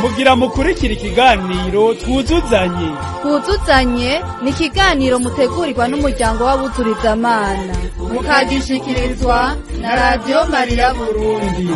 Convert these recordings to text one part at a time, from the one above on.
Mugira mukurikira ikiganiro Twuzuzanye. Twuzuzanye ni ikiganiro mutegurirwa n'umuryango w'Abuzuriza-Mana, mukagishikirizwa na Radiyo Mariya Burundi.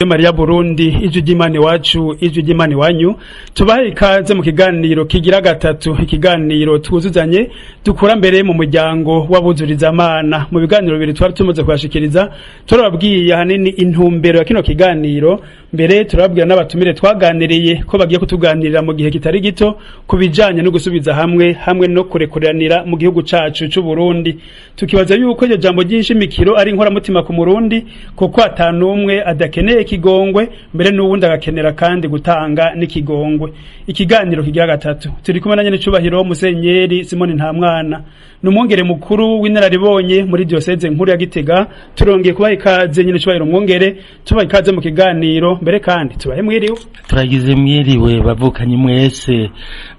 Mariya Burundi, ijwi ry'Imana iwacu, ijwi ry'Imana iwanyu. Tubahe ikaze mu kiganiro kigira gatatu, ikiganiro Twuzuzanye dukura mbere mu muryango w'Abuzurizamana. Mu biganiro bibiri twari tumaze kubashikiriza, turababwiye ahanini intumbero ya kino kiganiro. Mbere turababwira n'abatumire twaganiriye ko bagiye kutuganirira mu gihe kitari gito ku bijanye no gusubiza hamwe, hamwe no kurekuranira mu gihugu cacu c'u Burundi, tukibaza yuko iryo jambo ry'inshimikiro ari inkoramutima ku Murundi, kuko atanumwe adakeneye ikigongwe, mbere n'uwundi agakenera kandi gutanga n'ikigongwe. Ikiganiro kigira gatatu, turi kumwe na nyene cubahiro Musenyeri Simoni Ntamwana, ni umwungere mukuru w'inararibonye muri diocèse nkuru ya Gitega. Turongeye kubaha ikaze, nyene cubahiro mwungere, tubaha ikaze mu kiganiro, mbere kandi tubahe mwiriwe. Turagize mwiriwe, bavukanye mwese,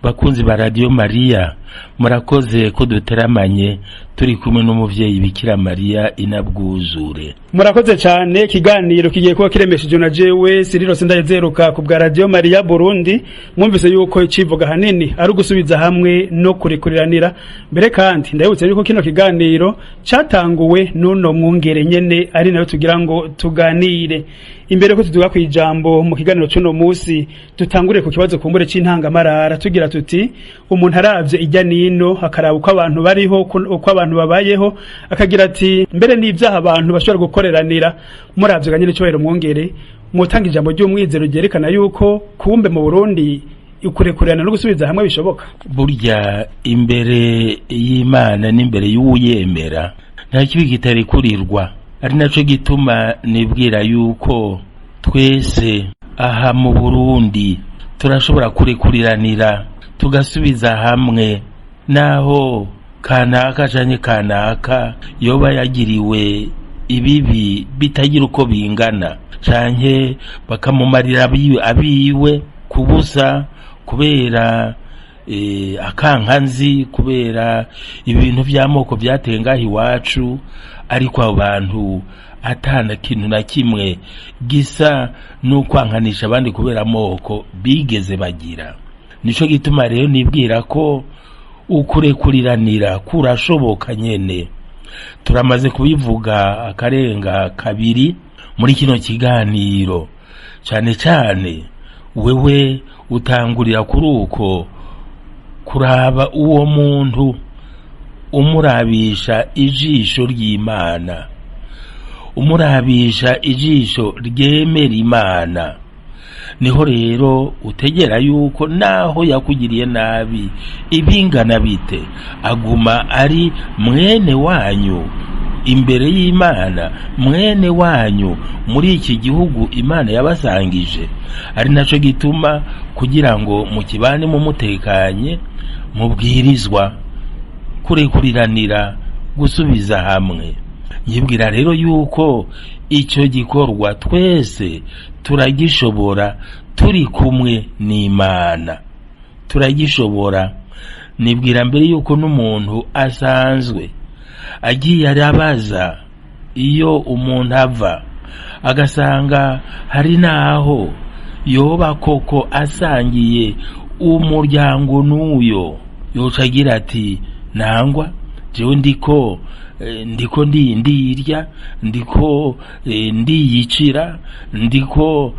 bakunzi ba Radiyo Mariya. Murakoze ko duteramanye turi kumwe n'umuvyeyi Bikira Mariya inabwuzure. Murakoze cyane. Ikiganiro kigiye kuba kiremesheje na jewe Siriro Sindayezeruka ku bwa Radio Mariya Burundi. Mwumvise yuko icivuga hanini ari ugusubiza hamwe no kurekuriranira. Mbere kandi ndabibutse yuko kino kiganiro catanguwe n'uno mwungere nyene, ari nayo tugira ngo tuganire. Imbere ko tuduga kwijambo mu kiganiro c'uno musi, dutangure ku kibazo kumbure c'intangamarara, tugira tuti: umuntu aravye ijya nino, akaraba uko abantu bariho, uko abantu babayeho, akagira ati mbere n'ivyaha abantu bashobora gukoreranira. Muravye ganyene, cyubahiro mwongere, mwotanga ijambo ry'umwizero ryerekana yuko kumbe mu Burundi ukurekurana no gusubiza hamwe bishoboka? Burya imbere y'Imana n'imbere y'uwuyemera nta kibi kitarekurirwa, ari naco gituma nibwira yuko twese aha mu Burundi turashobora kurekuriranira, tugasubiza hamwe, naho kanaka canke kanaka yoba yagiriwe ibibi bitagira uko bingana, canke bakamumarira abiwe kubusa kubera akankanzi, kubera ibintu vy'amoko vyateye ngaho iwacu, ariko abo bantu atana kintu na kimwe gisa n'ukwankanisha abandi kubera amoko bigeze bagira. Nico gituma rero nibwira ko ukurekuriranira kurashoboka nyene. Turamaze kubivuga akarenga kabiri muri kino kiganiro. Cane cane wewe utangurira kuri uko kuraba uwo muntu, umurabisha ijisho ry'Imana, umurabisha ijisho ryemera Imana. Niho rero utegera yuko naho yakugiriye nabi ibingana bite, aguma ari mwene wanyu imbere y'Imana, mwene wanyu muri iki gihugu Imana yabasangije. Ari naco gituma kugira ngo mukibane mumutekanye, mubwirizwa kurekuriranira, gusubiza hamwe. Nyibwira rero yuko icyo gikorwa twese turagishobora turi kumwe n'Imana, turagishobora. Nibwira mbere yuko n'umuntu asanzwe agiye arabaza iyo umuntu ava, agasanga hari n'aho yoba koko asangiye umuryango n'uyo, yoca agira ati: "Nangwa jewe ndiko ndirya, ndiko ndiyicira, ndiko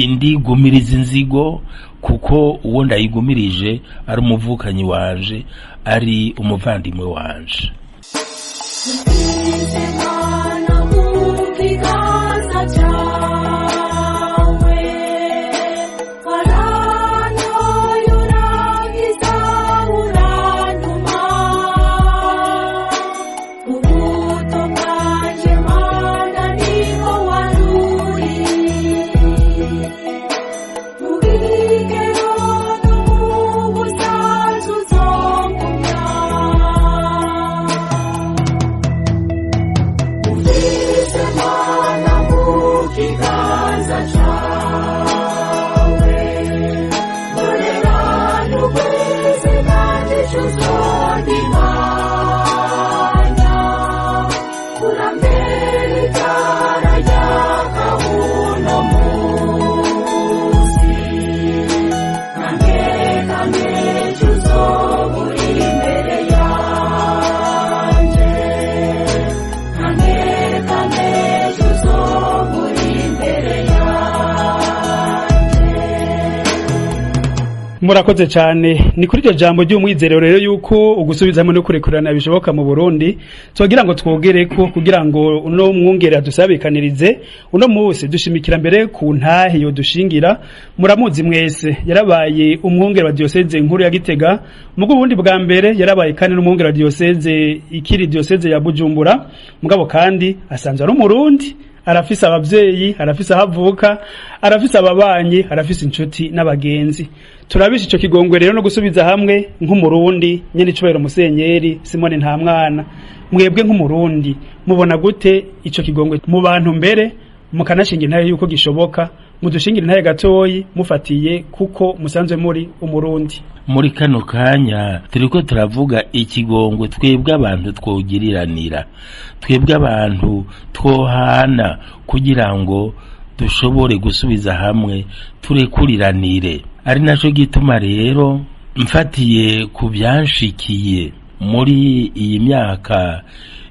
ndigumiriza inzigo, kuko uwo ndayigumirije ari umuvukanyi wanje, ari umuvandimwe wanje." Mana mu kiganza cyawe, waranyoye, urangiza, urantuma. Ubuto bwanje, Mana, niho waruri, mu bigero no mu busaza uzongumya. Itara ryaka uno munsi, nta nkeka uzoba uri imbere yanje, nta nkeka uzoba uri imbere yanje. Murakoze cyane. Ni kuri iryo jambo ry'umwizero rero yuko ugusubizamo no kurekurana bishoboka mu Burundi, tugira ngo twogere ko kugira ngo uno mwungere adusabikanirize uno munsi dushimikira mbere ku ntahe yo dushingira. Muramuzi mwese, yarabaye umwungere wa diocèse nkuru ya Gitega mu Burundi bwa mbere, yarabaye kandi n'umwungere wa diocèse ikiri diocèse ya Bujumbura. Mugabo kandi asanzwe ari umurundi, arafise abavyeyi, arafise aho avuka, arafise ababanyi, arafise inshuti n'abagenzi. Turabisha ico kigongwe rero no gusubiza hamwe nk'umurundi nyene icubahiro Musenyeri Simone Ntamwana, mwebwe nk'umurundi mubona gute ico kigongwe mu bantu, mbere mukanashinga intahe yuko gishoboka? Mudushingira intahe gatoyi mufatiye kuko musanzwe muri umurundi. Muri kano kanya turiko turavuga ikigongwe twebwe abantu twogiriranira, twebwe abantu twohana kugira ngo dushobore gusubiza hamwe, turekuriranire. Ari naco gituma rero mfatiye ku byanshikiye muri iyi myaka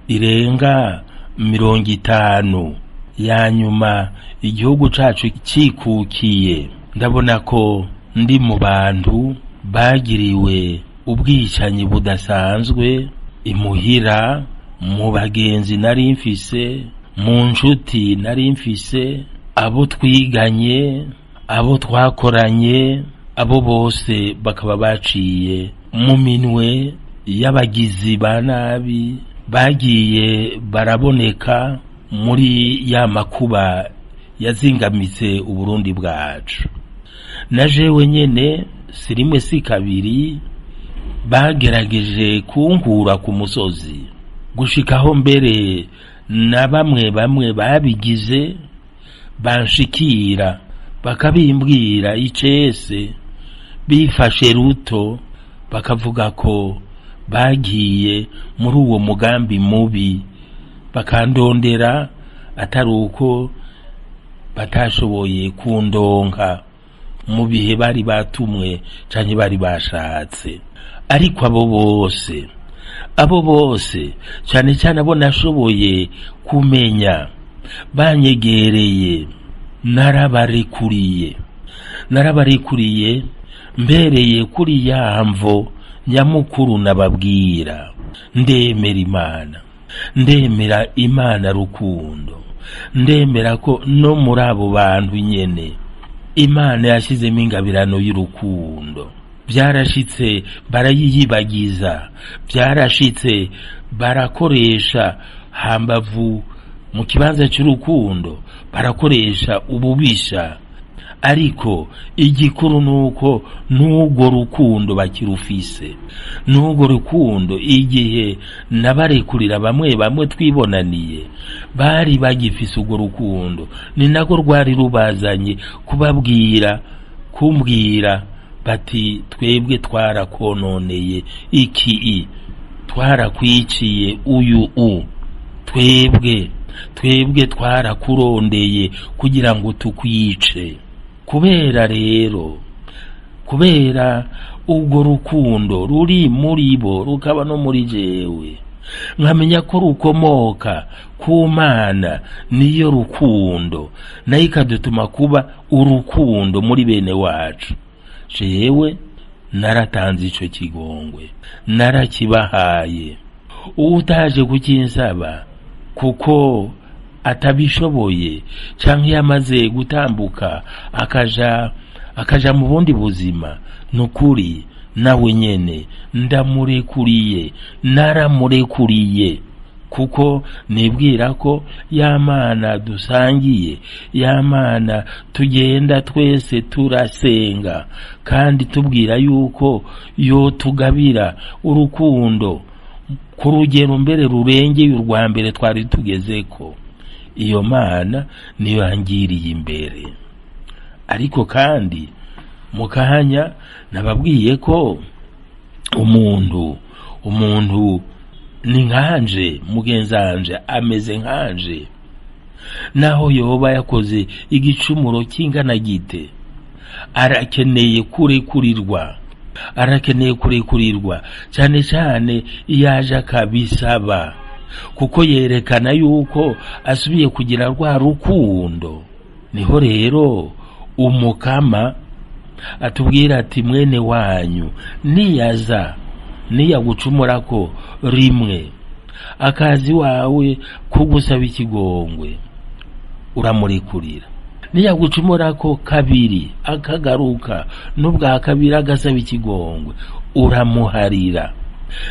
irenga 50 ya nyuma igihugu cacu cikukiye, ndabona ko ndi mu bantu bagiriwe ubwicanyi budasanzwe imuhira, mu bagenzi nari mfise, mu nshuti nari mfise, abo twiganye, abo twakoranye, abo bose bakaba baciye mu minwe y'abagizi ba nabi bagiye baraboneka muri ya makuba yazingamitse Uburundi bwacu. Na jewe nyene si rimwe si kabiri bagerageje kunkura ku musozi, gushikaho mbere na bamwe bamwe babigize banshikira bakabimbwira icese bifashe ruto, bakavuga ko bagiye muri uwo mugambi mubi bakandondera, atari uko batashoboye kundonka mu bihe bari batumwe canke bari bashatse. Ariko abo bose, cane cane abo nashoboye kumenya banyegereye, narabarekuriye, narabarekuriye mbereye kuri ya mvo nyamukuru nababwira: ndemera Imana, ndemera Imana rukundo, ndemera ko no muri abo bantu nyene Imana yashyizemo ingabirano y'urukundo. Byarashitse barayiyibagiza, byarashitse barakoresha hambavu mu kibanza cy'urukundo barakoresha ububisha, ariko igikuru nuko n'urwo rukundo bakirufise, n'urwo rukundo igihe nabarekurira bamwe bamwe twibonaniye bari bagifise urwo rukundo, ni nako rwari rubazanye kubabwira, kumbwira bati: "Twebwe twarakononeye iki i twarakwiciye uyu u twebwe twarakurondeye kugira ngo tukwice." Kubera rero, kubera urwo rukundo ruri muri bo rukaba no muri jewe, nkamenya ko rukomoka ku Mana, niyo rukundo, nayo ikadutuma kuba urukundo muri bene wacu, jewe naratanze ico kigongwe, narakibahaye. Utaje kukinsaba kuko atabishoboye canke yamaze gutambuka akaja mu bundi buzima, nukuri nawe nyene ndamurekuriye, naramurekuriye, kuko nibwira ko ya Mana dusangiye, ya Mana tugenda twese turasenga kandi tubwira yuko yotugabira urukundo ku rugero mbere rurengeye urwa mbere twari tugezeko, iyo Mana niyo yangiriye imbere. Ariko kandi mu kanya nababwiye ko umuntu Ni nkanje, mugenzanje ameze nkanje, naho yoba yakoze igicumuro kingana gite, arakeneye kurekurirwa, arakeneye kurekurirwa, cyane cyane iyo aje akabisaba, kuko yerekana yuko asubiye kugira rwa rukundo. Niho rero Umukama atubwira ati: "Mwene wanyu niyaza, niyagucumurako rimwe, akazi wawe kugusaba ikigongwe, uramurekurira. Niyagucumurako kabiri, akagaruka n'ubwa kabiri agasaba ikigongwe, uramuharira.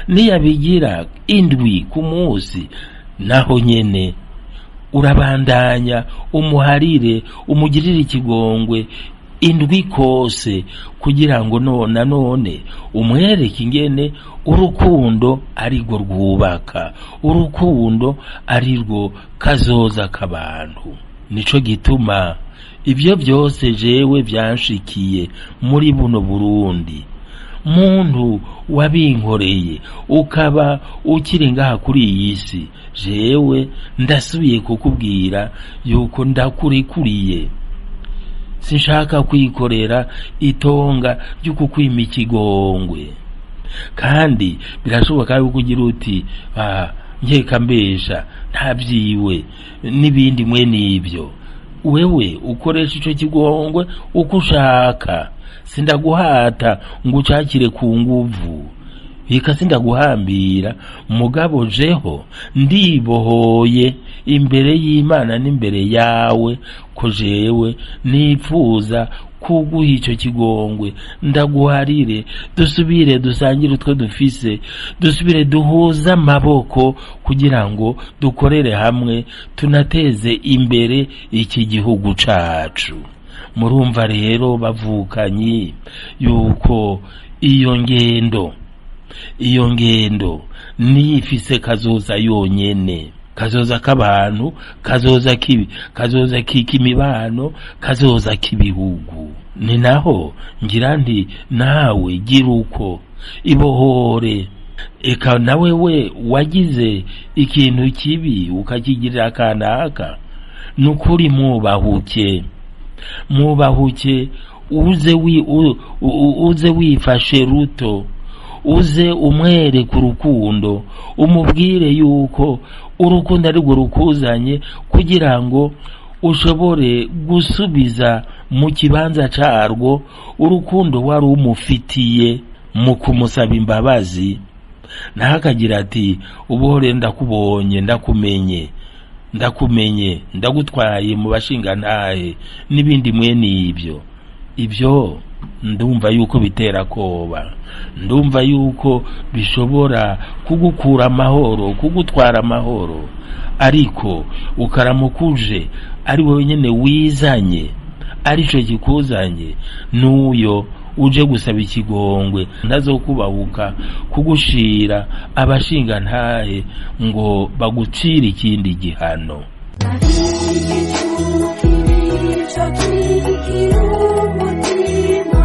Niyabigira indwi ku munsi, naho nyene urabandanya umuharire, umugirire ikigongwe indwi kose, kugira ngo none none umwereke ingene urukundo arirwo rwubaka, urukundo arirwo kazoza k'abantu." Nico gituma ibyo byose jewe byanshikiye muri buno Burundi, muntu wabinkoreye ukaba ukiri ngaha kuri iyi si, jewe ndasubiye kukubwira yuko ndakurekuriye. Sinshaka kwikorera itonga ryo kukwima ikigongwe. Kandi birashoboka yuko ugira uti: "Ah, nkeka mbesha nta byiwe," n'ibindi mwe n'ibyo. Wewe ukoresha ico kigongwe uko ushaka, sindaguhata ngo ucakire ku nguvu, ika sindaguhambira. Mugabo jeho ndibohoye imbere y'Imana n'imbere yawe ko jewe nipfuza kuguha ico kigongwe, ndaguharire, dusubire dusangire utwo dufise, dusubire duhuze amaboko kugira ngo dukorere hamwe, tunateze imbere iki gihugu cacu. Murumva rero bavukanyi yuko iyo ngendo niyo ifise kazoza yonyene, kazoza k'abantu, kazoza kibi, kazoza k'imibano, kazoza k'ibihugu. Ni naho ngira nti: nawe gira uko, ibohore. Eka nawe we wagize ikintu kibi ukakigirira kanaka, nukuri mwubahuke, mwubahuke, uze wi, u, u, uze wifashe ruto, uze umwereke urukundo, umubwire yuko urukundo ari rwo rukuzanye kugira ngo ushobore gusubiza mu kibanza carwo urukundo wari umufitiye mu kumusaba imbabazi. Ntakagira ati: "Ubuhore ndakubonye, ndakumenye, ndakumenye, ndagutwaye mu bashingantahe," n'ibindi mwene ibyo. Ibyo ndumva yuko bitera koba, ndumva yuko bishobora kugukura amahoro, kugutwara amahoro. Ariko ukaramukuje ari wowe nyene wizanye, arico kikuzanye, n'uyo uje gusaba ikigongwe ntazokubahuka kugushira abashingantahe ngo bagucire ikindi gihano. Igicu kikira umutima,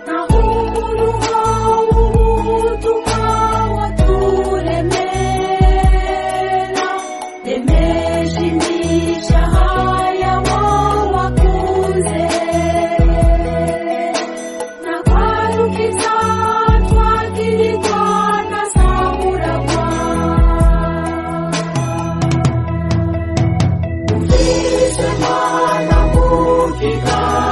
naho umuruho w'ubutumwa waturemera, remesha imishaha yawo wakunze, nakwarukiza twakirirwa na samuragwa. Ufise Mana mu kiganza.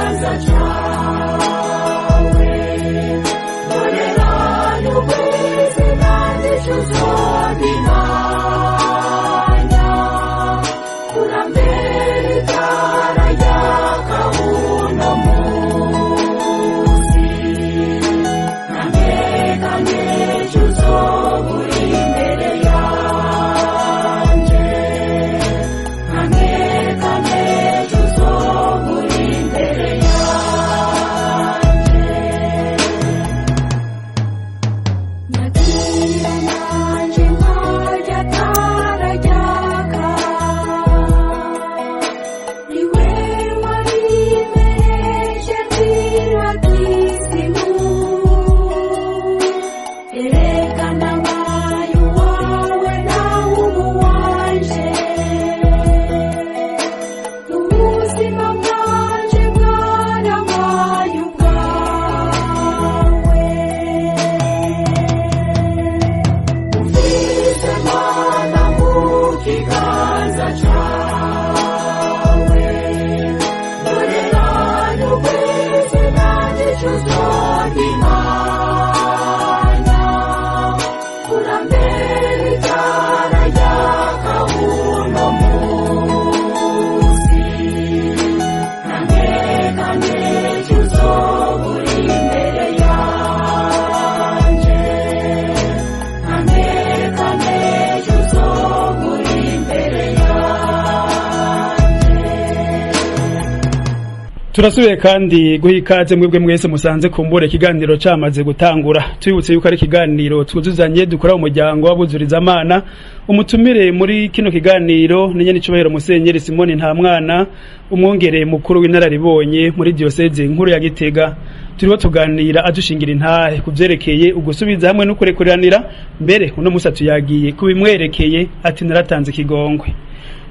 Turasubiye kandi guha ikaze mwebwe mwese musanze kumbura ikiganiro camaze gutangura. Tubibutse yuko ari ikiganiro twuzuzanye dukora umuryango w'abuzurizamana. Umutumire muri kino kiganiro ni nyenicubahiro Musenyeri Simoni Ntamwana, umwungere mukuru w'inararibonye muri diyoseze nkuru ya Gitega. Turiho tuganira adushingira intahe ku vyerekeye ugusubiza hamwe no kurekuranira. Mbere uno musi atuyagiye kubimwerekeye, ati naratanze ikigongwe.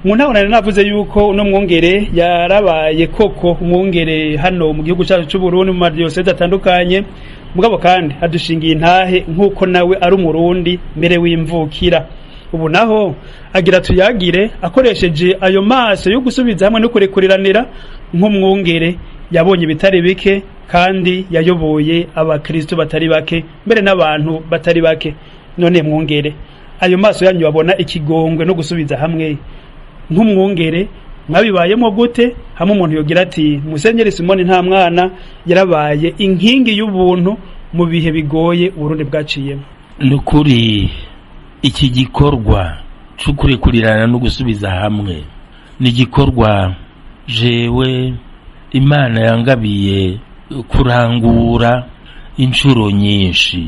Mu ntango nari navuze yuko uno mwungere yarabaye koko umwungere hano mu gihugu cyacu cy'u Burundi mu madiyoseze atandukanye, mugabo kandi adushingiye intahe nk'uko nawe ari umurundi mbere w'imvukira. Ubu naho agira tuyagire akoresheje ayo maso yo gusubiza hamwe no kurekuriranira nk'umwungere yabonye ibitari bike kandi yayoboye abakristo batari bake, mbere n'abantu batari bake. None mwungere, ayo maso yanyu babona ikigongwe no gusubiza hamwe nk'umwungere mwabibayemo gute? Hamwe umuntu yogira ati Musenyeri Simoni Ntamwana yarabaye inkingi y'ubuntu mu bihe bigoye Uburundi bwaciyemo. Ni ukuri, iki gikorwa cyo kurekurirana no gusubiza hamwe ni igikorwa jewe Imana yangabiye kurangura inshuro nyinshi,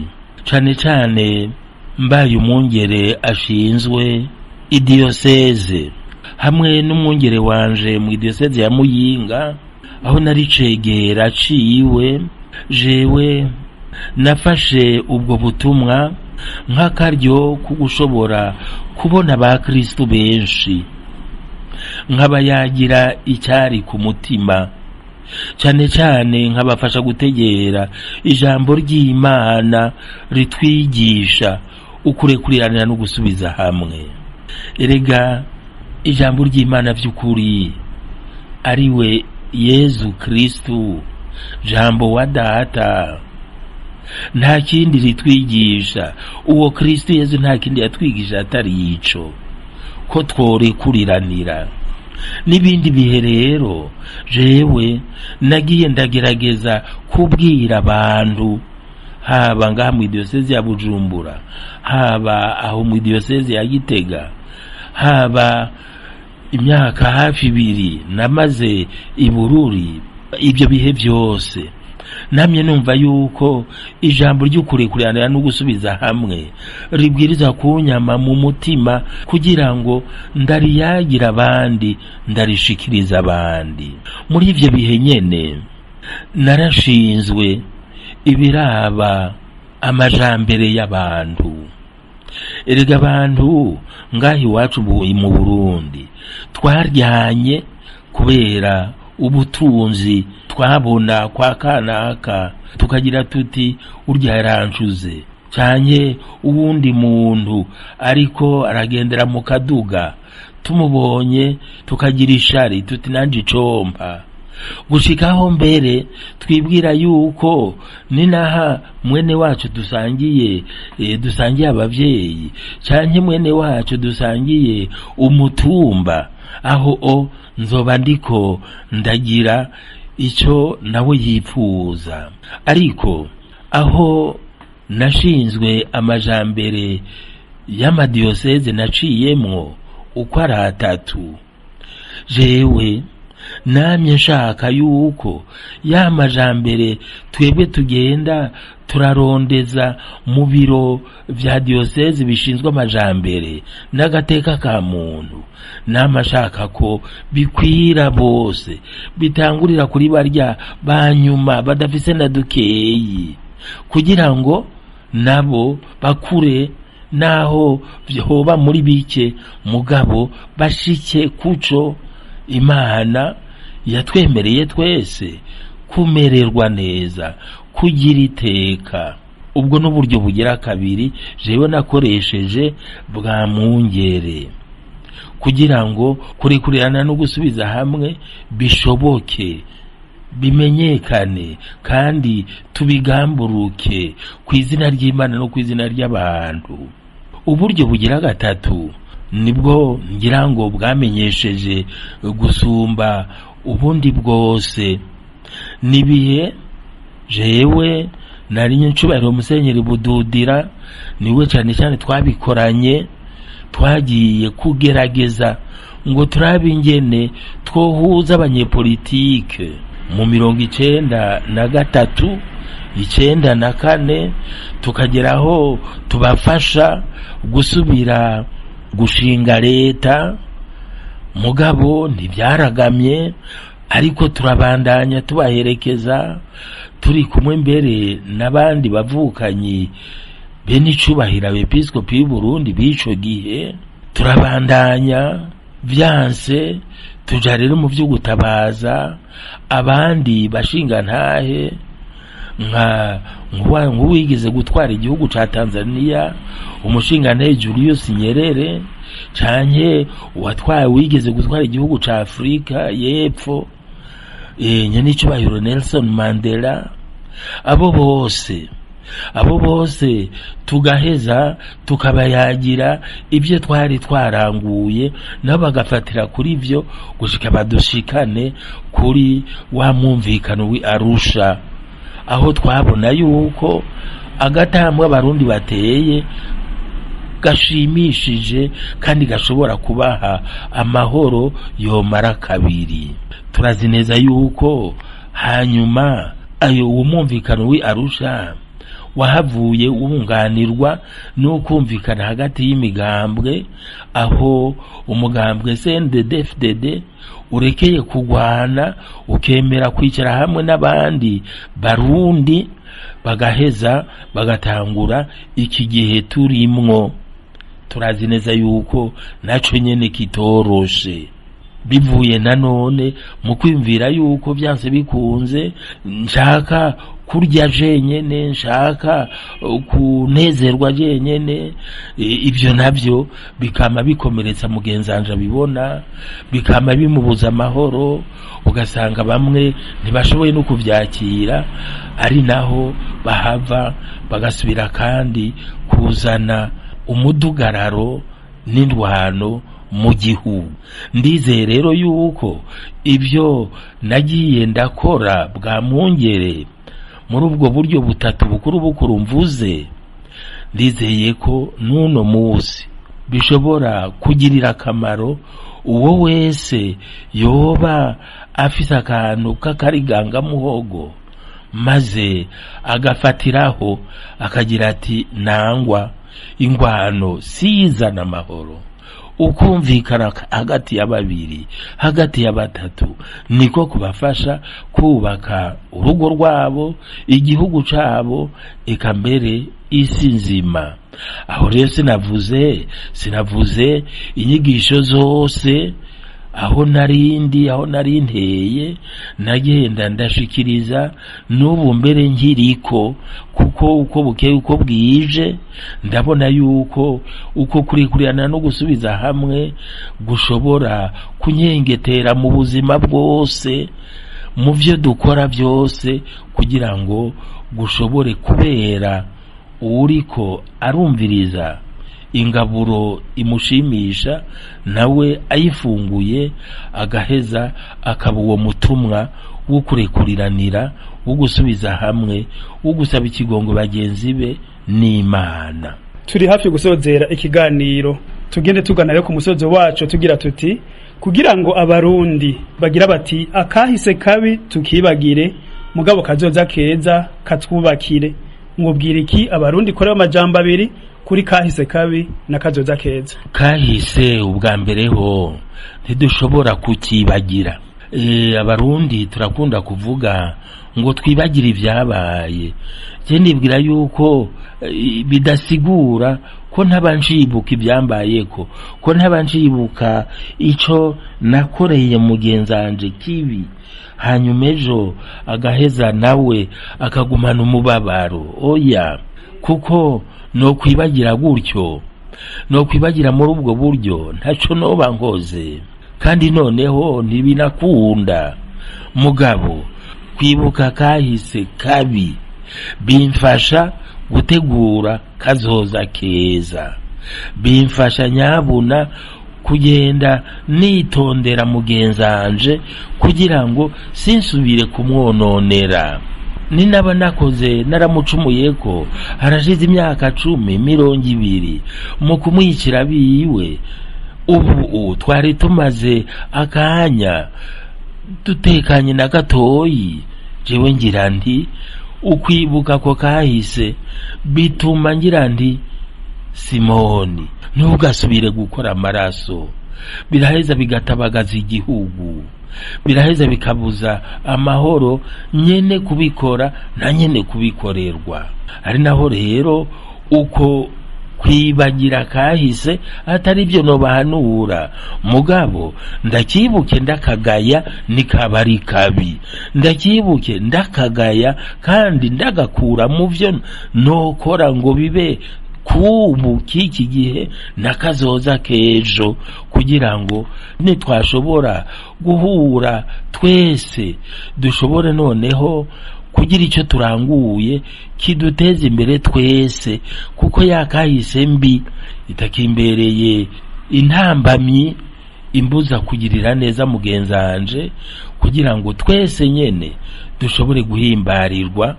cane cane mbaye umwungere ashinzwe idiyoseze hamwe n'umwungere wanje mu idiyoseze ya Muyinga, aho nari cegera ciwe. Jewe nafashe ubwo butumwa nk'akaryo ko gushobora kubona abakristu benshi, nkabayagira icyari ku mutima, cyane cyane nkabafasha gutegera ijambo ry'Imana ritwigisha ukurekuriranira no gusubiza hamwe. Erega ijambo ry'Imana by'ukuri, ari we Yezu Kristu, jambo wa Data, nta kindi ritwigisha. Uwo Kristu Yezu nta kindi yatwigisha atari ico ko tworekuriranira. N'ibindi bihe rero jewe nagiye ndagerageza kubwira abantu, haba ngaha mu idiyoseze ya Bujumbura, haba aho mu idiyoseze ya Gitega, haba imyaka hafi 2 namaze i Bururi. Ibyo bihe byose namye numva yuko ijambo ry'ukurekuranira no gusubiza hamwe ribwiriza kunyama mu mutima, kugira ngo ndariyagira abandi, ndarishikiriza abandi. Muri ivyo bihe nyene narashinzwe ibiraba amajambere y'abantu. Erega abantu ngaha iwacu mu Burundi twaryanye kubera ubutunzi twabona kwa kanaka, tukagira tuti urya yarancuze, canke uwundi muntu ariko aragendera mu kaduga, tumubonye tukagira ishari tuti nanje icompa. Gushikaho mbere twibwira yuko ninaha mwene wacu dusangiye dusangiye abavyeyi, canke mwene wacu dusangiye umutumba, aho o nzoba ndiko ndagira ico nawe yipfuza. Ariko aho nashinzwe amajambere y'amadiyoseze naciyemwo uko ari atatu, jewe namye nshaka yuko ya majambere twebwe tugenda turarondeza mu biro vya diyoseze bishinzwe amajambere n'agateka ka muntu, nama nshaka ko bikwira bose, bitangurira kuri barya banyuma badafise na dukeyi, kugira ngo nabo bakure naho vyoba muri bike, mugabo bashike kuco Imana yatwemereye twese, kumererwa neza, kugira iteka. Ubwo n'uburyo bugira kabiri jewe nakoresheje bwa mwungere kugira ngo kurekurirana no gusubiza hamwe bishoboke, bimenyekane, kandi tubigamburuke ku izina ry'Imana no ku izina ry'abantu. Uburyo bugira gatatu nibwo ngira ngo bwamenyesheje gusumba ubundi bwose, nibihe jewe nari ncubahiro Musenyeri Bududira, niwe cyane cyane twabikoranye. Twagiye kugerageza ngo turabe ingene twohuza abanyepolitike Mu 93, 94, tukageraho tubafasha gusubira gushinga leta. Mugabo ntibyaragamye, ariko turabandanya tubaherekeza, turi kumwe mbere n'abandi bavukanyi bene icubahiro abepiskopi y'u Burundi b'ico gihe. Turabandanya, vyanse tuja rero mu vyo gutabaza abandi bashingantahe, nka nk'uwigeze gutwara igihugu ca Tanzania, umushingantahe Julius Nyerere, canke uwatwaye, wigeze gutwara igihugu ca Afrika y'Epfo, nyenicubahiro Nelson Mandela. Abo bose tugaheza tukabayagira ibyo twari twaranguye, nabo bagafatira kuri ibyo gushika badushikane kuri wa mwumvikano w'i Arusha, aho twabona yuko agatambwe Abarundi bateye gashimishije kandi gashobora kubaha amahoro yomara kabiri. Turazi neza yuko hanyuma ayo uwo mwumvikano w'i Arusha wahavuye wunganirwa n'ukumvikana hagati y'imigambwe, aho umugambwe CNDD-FDD urekeye kugwana, ukemera kwicara hamwe n'abandi Barundi, bagaheza bagatangura iki gihe turimwo. Turazi neza yuko naco nyene kitoroshe, bivuye nanone mu kwiyumvira yuko byanse bikunze nshaka kurya jenyene, nshaka kunezerwa jenyene. Ibyo navyo bikama bikomeretsa mugenzanje abibona, bikama bimubuza amahoro, ugasanga bamwe ntibashoboye no kuvyakira, ari naho bahava bagasubira kandi kuzana umudugararo n'indwano mu gihugu. Ndizeye rero yuko ibyo nagiye ndakora bwa mwungere muri ubwo buryo butatu bukuru bukuru mvuze, ndizeye ko n'uno munsi bishobora kugirira akamaro uwo wese yoba afise akantu k'akarigangamuhogo, maze agafatiraho akagira ati: "Nangwa ingwano sizana amahoro, ukumvikana hagati ya babiri, hagati ya batatu, niko kubafasha kubaka urugo rwabo, igihugu cabo, eka mbere isi nzima." Aho rero sinavuze inyigisho zose aho narindi, aho nari nteye, nagenda ndashikiriza, n'ubu mbere nkiriko, kuko uko bukeye uko bwije ndabona yuko uko kurikurirana no gusubiza hamwe gushobora kunyengetera mu buzima bwose, mu byo dukora byose, kugira ngo gushobore kubera uwuriko arumviriza ingaburo imushimisha, nawe ayifunguye agaheza akaba uwo mutumwa wo kurekuriranira, wo gusubiza hamwe, wo gusaba ikigongo bagenzi be n'Imana. Turi hafi gusozera ikiganiro, tugende tugana rero ku musozo wacu, tugira tuti: kugira ngo Abarundi bagira bati akahise kabi tukibagire, mugabo kazoza keza katwubakire, mwubwira iki Abarundi kore amajambo abiri kuri kahise kabi na kazoza keza? Kahise ubwa mbere ho ntidushobora kukibagira. Abarundi turakunda kuvuga ngo twibagire ibyabaye. Je nibwira yuko bidasigura ko ntaba ncibuka ibyambayeko, ko ntaba ncibuka ico nakoreye mugenzanje kibi, hanyuma ejo agaheza nawe akagumana umubabaro. Oya, kuko no kwibagira gutyo, no kwibagira muri ubwo buryo, ntaco noba nkoze, kandi noneho ntibinakunda. Mugabo kwibuka kahise kabi bimfasha gutegura kazoza keza, bimfasha nyabuna kugenda nitondera mugenzanje kugira ngo sinsubire kumwononera. Ninaba nakoze, naramucumuyeko harashize imyaka 10, 20, mu kumwicira biwe, ubu twari tumaze akanya. Dutekanye na gatoyi, jewe ngira nti ukwibuka ko kahise bituma ngira nti: "Simoni, ntugasubire gukora amaraso." Biraheza bigatabagaza igihugu, biraheza bikabuza amahoro nyene kubikora na nyene kubikorerwa. Ari naho rero uko kwibagira kahise atari byo nobahanura, mugabo ndakibuke ndakagaya nikaba ari kabi, ndakibuke ndakagaya kandi ndagakura mu vyo nokora ngo bibe kubu k'iki gihe nakazoza k'ejo, kugira ngo nitwashobora guhura twese dushobore noneho kugira icyo turanguye kiduteza imbere twese, kuko yakahise mbi itakimbereye intambamyi imbuza kugirira neza mugenzanje, kugira ngo twese nyene dushobore guhimbarirwa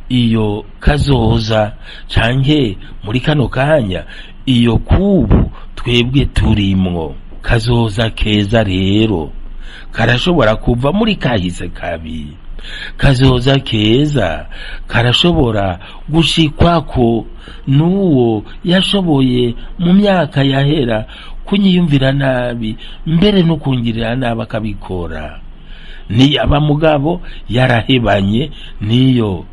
iyo kazoza, canke muri kano kanya iyo kubu twebwe turimwo. Kazoza keza rero karashobora kuva muri kahise kabi. Kazoza keza karashobora gushikwako n'uwo yashoboye mu myaka yahera kunyiyumvira nabi, mbere no kungirira nabi akabikora, niyaba mugabo yarahebanye n'iyo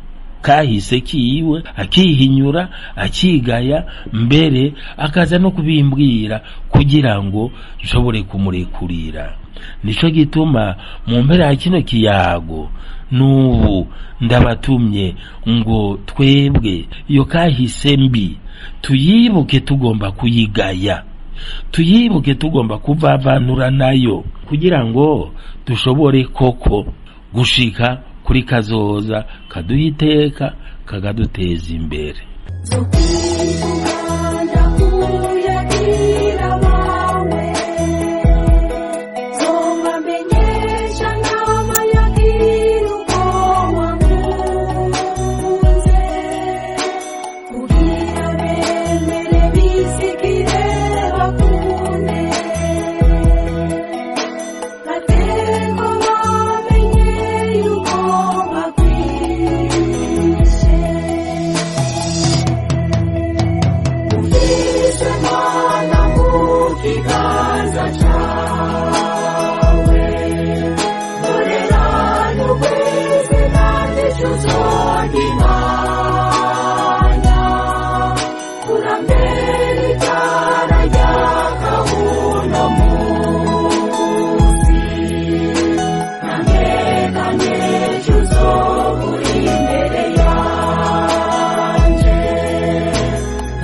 kahise kiwe, akihinyura, akigaya, mbere akaza no kubimbwira kugira ngo nshobore kumurekurira. Nico gituma mu mpera ya kino kiyago n'ubu ndabatumye ngo twebwe iyo kahise mbi tuyibuke tugomba kuyigaya, tuyibuke tugomba kuvavanura nayo, kugira ngo dushobore koko gushika kuri kazoza kaduha iteka, kakaduteza imbere. Ndakuyagira abawe, zobamenyesha n'abayagira uko wankunze, kugira bemere bisigire bakunde, bateko bamenye yuko bakwishe. Ufise Mana mu kiganza cawe, nkorera n'ukwizina n'icuzo ry'Imana, kurambere itara ryaka uno munsi, nanteka n'ejo uri imbere yanje,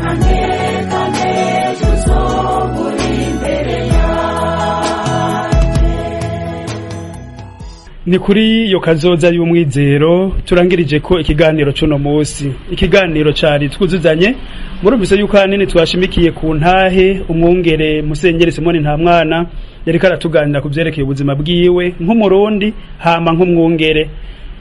nanteka n'ejo uri imbere yanje. Ni kuri iyo kazoza y'umwizero turangirije ko ikiganiro c'uno munsi. Ikiganiro cari Twuzuzanye. Murumvise yuko ahanini twashimikiye ku ntahe umwungere Musenyeri Simoni Ntamwana yariko aratuganira ku vyerekeye ubuzima bwiwe nk'Umurundi, hama nk'umwungere.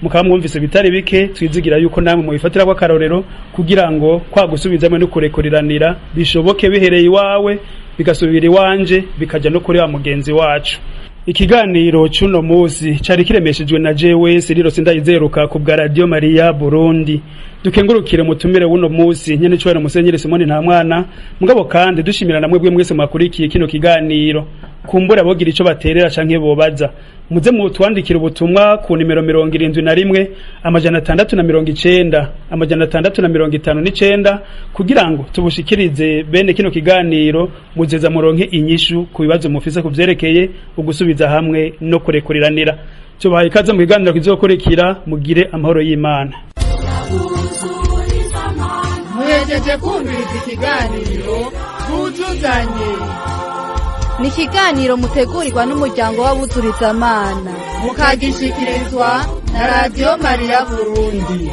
Mukaba mwumvise bitari bike, twizigira yuko namwe mubifatira akarorero kugira ngo kwa gusubizamwe no kurekuriranira bishoboke, bihereye iwawe bigasubira iwanje, bikaja no kuri wa mugenzi wacu. Ikiganiro c'uno musi cari kiremeshejwe na jewe Siriro Sindayizeruka ku bwa Radio Maria Burundi. Dukengurukire mutumire w'uno musi, nyene cubahiro Musenyeri Simoni Ntamwana, mugabo kandi dushimira na mwebwe mwese mwakurikiye kino kiganiro. Kumbura bogira ico baterera canke bobaza, muze mutwandikira ubutumwa ku nimero 71 690 659, kugira ngo tubushikirize bene kino kiganiro, muzeza muronke inyishu ku bibazo mufise ku vyerekeye ugusubiza hamwe no kurekuriranira. Tubahaye ikaze mu kiganiro kizokurikira. Mugire amahoro y'Imana. Muhejeje kumviriza ikiganiro Twuzuzanye. Ni ikiganiro mutegurirwa n'umuryango w'Abuzurizamana, mukagishikirizwa na Radiyo Mariya Burundi.